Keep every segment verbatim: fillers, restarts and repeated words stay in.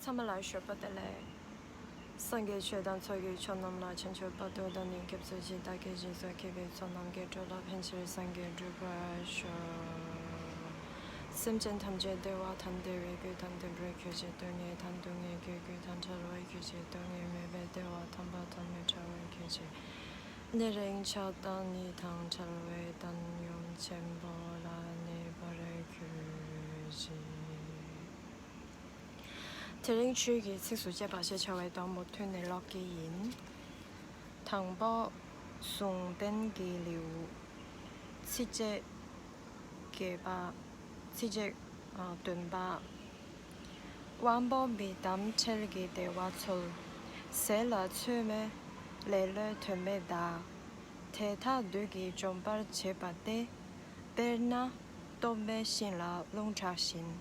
ཚང་མ་ལ་ཞོགས་པ་བདེ་ལེགས། སངས་རྒྱས་ཆོས་དང་ཚོགས་ཀྱི་མཆོག་རྣམས་ལ། ཕྱིན་ཆད་བར་དུ་བདག་ནི་སྐྱབས་སུ་མཆི། བདག་གིས་སྦྱིན་སོགས་བགྱིས་པའི་ཚོགས་རྣམས་ཀྱིས། འགྲོ་ལ་ཕན་ཕྱིར་སངས་རྒྱས་འགྲུབ་པར་ཤོག། སེམས་ཅན་ཐམས་ཅད་བདེ་བ་དང་བདེ་བའི་རྒྱུ་དང་ལྡན་པར་གྱུར་ཅིག། སྡུག་བསྔལ་དང་སྡུག་བསྔལ་གྱི་རྒྱུ་དང་བྲལ་བར་གྱུར་ཅིག། སྡུག་བསྔལ་མེད་པའི་བདེ་བ་དམ་པ་དང་མི་འབྲལ་བར་གྱུར་ཅིག། ཉེ་རིང་ཆགས་སྡང་གཉིས་དང་བྲལ་བའི་བཏང་སྙོམས་ཆེན་པོ་ལ་གནས་པར་གྱུར་ཅིག། དེ་རིང་ཆོས་ཀྱི་ཚིགས་སུ་བཅད་པ་ཞེས་བྱ་བའི་དང་པོ་ཐོས་ནས་ཀློག་གི་ཡིན། དང་པོ། ཟུང་ལྡན་གྱི་ལེའུ། ཚིགས་བཅད་བརྒྱད་པ། ཚིགས་བཅད་ཨ་བདུན་པ། དབང་པོ་མི་གདམ་ཁྲེལ་གྱི་བདེ་བ་འཚོལ། ཟས་ལ་ཚོད་མེད་ལེ་ལོས་དོན་མེད་བདག། དེ་དག་བདུད་ཀྱིས་འཇོམས་པར་བྱེད་པ་སྟེ། དཔེར་ན་སྟོབས་མེད་ཤིང་ལ་རླུང་དྲག་བཞིན།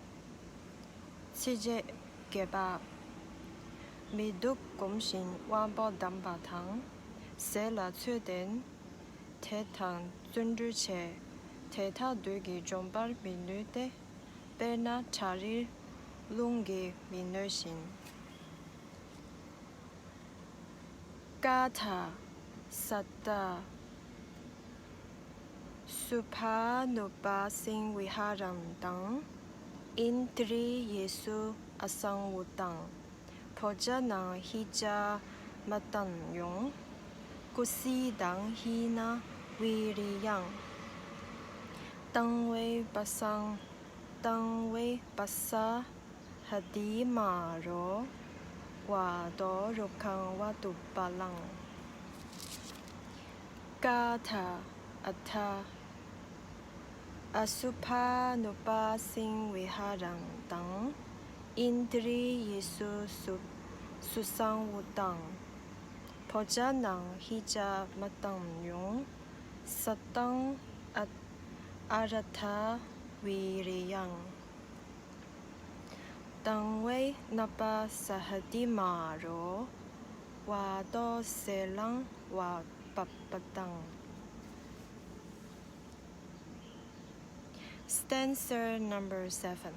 ཚིགས་བཅད་བརྒྱད་པ། མི་སྡུག་གོམས་ཤིང་དབང་པོ་བསྡམས་པ་དང་། ཟས་ལ་ཚོད་ལྡན་དེ་དང་བརྩོན་འགྲུས་ཆེ། དེ་དག་བདུད་ཀྱིས་འཇོམས་པར་མི་ནུས་ཏེ། དཔེར་ན་བྲག་རིར་རླུང་གིས་མི་གནོད་བཞིན། ཀ་ཐ། ས་ཏ། སུ་བྷ་ནུ་པ་སིང་བི་ཧ་རན་ཏང་། ཨིནྡྲི་ཡེ་སུ་ཨ་སང་བུ་ཏང་། བྷོ་ཇ་ནང་ཧི་ཅ་མ་ཏང་ཡོང་། ཀུ་སི་དང་ཧི་ན་བི་རི་ཡང་། ཏང་ཝེ་པ་སང་། ཏང་ཝེ་པ་ས་ཧ་ཏི་མ་རོ། ཝ་དོ་རུ་ཁང་ཝ་ཏུ་པ་ལང་། ཀ་ཐ། ཨ་ཐ། ཨ་སུ་བྷ་ནུ་པ་སིང་བི་ཧ་རན་ཏང་། ཨིནྡྲི་ཡེ་སུ་སུ་སུ་སང་བུ་ཏང་། བྷོ་ཇ་ནང་ཧི་ཅ་མ་ཏང་ཡོང་། ས་ཏང་ཨ་ཨ་ར་ཐ་བི་རི་ཡང་། ཏང་ཝེ་ན་པ་ས་ཧ་ཏི་མ་རོ། ཝ་དོ་སེ་ལང་ཝ་པ་པ་ཏང་། Stanza number seven.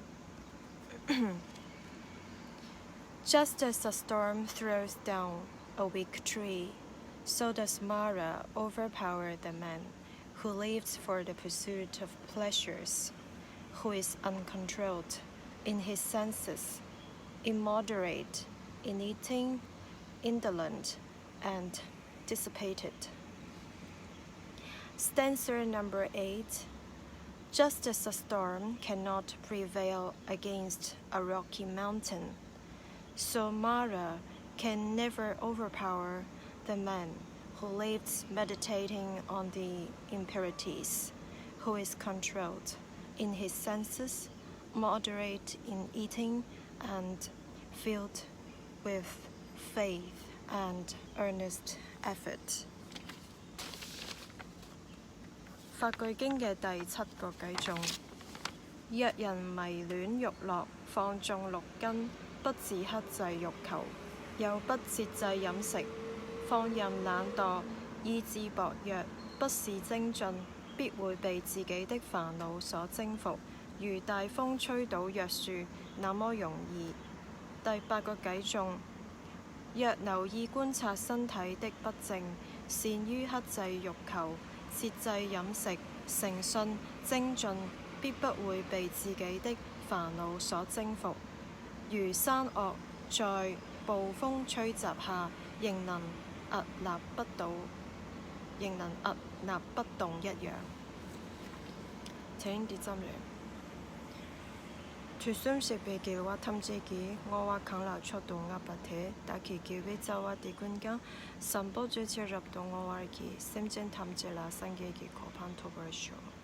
Just as a storm throws down a weak tree, so does Mara overpower the man who lives for the pursuit of pleasures, who is uncontrolled in his senses, immoderate in eating, indolent and dissipated. Stanza number eight. Just as a storm cannot prevail against a rocky mountain, so Mara can never overpower the man who lives meditating on the impurities, who is controlled in his senses, moderate in eating, and filled with faith and earnest effort. 法句經嘅第七個偈頌。若人迷戀慾樂，放縱六根，不自克制慾求，又不節制飲食，放任懶惰，意志薄弱，不思精進，必會被自己的煩惱所征服，如大風吹倒弱樹，那麼容易。第八個偈頌。 若留意觀察身體的不正，善於克制慾求，節制飲食，誠信，精進，必不會被自己的煩惱所征服。如山岳在暴風吹襲下，仍能屹立不倒，仍能屹立不動一樣。請你針量。 དུས་གསུམ་གཤེགས་པའི་རྒྱལ་བ་ཐམས་ཅད་ཀྱིས་བསྔོ་བ་གང་ལ་མཆོག་ཏུ་བསྔགས་པ་དེས། བདག་གི་དགེ་བའི་རྩ་བ་དེ་ཀུན་ཀྱང་། བཟང་པོ་སྤྱོད་ཕྱིར་རབ་ཏུ་བསྔོ་བར་བགྱི། སེམས་ཅན་ཐམས་ཅད་ལ་སངས་རྒྱས་ཀྱི་གོ་འཕང་ཐོབ་པར་ཤོག།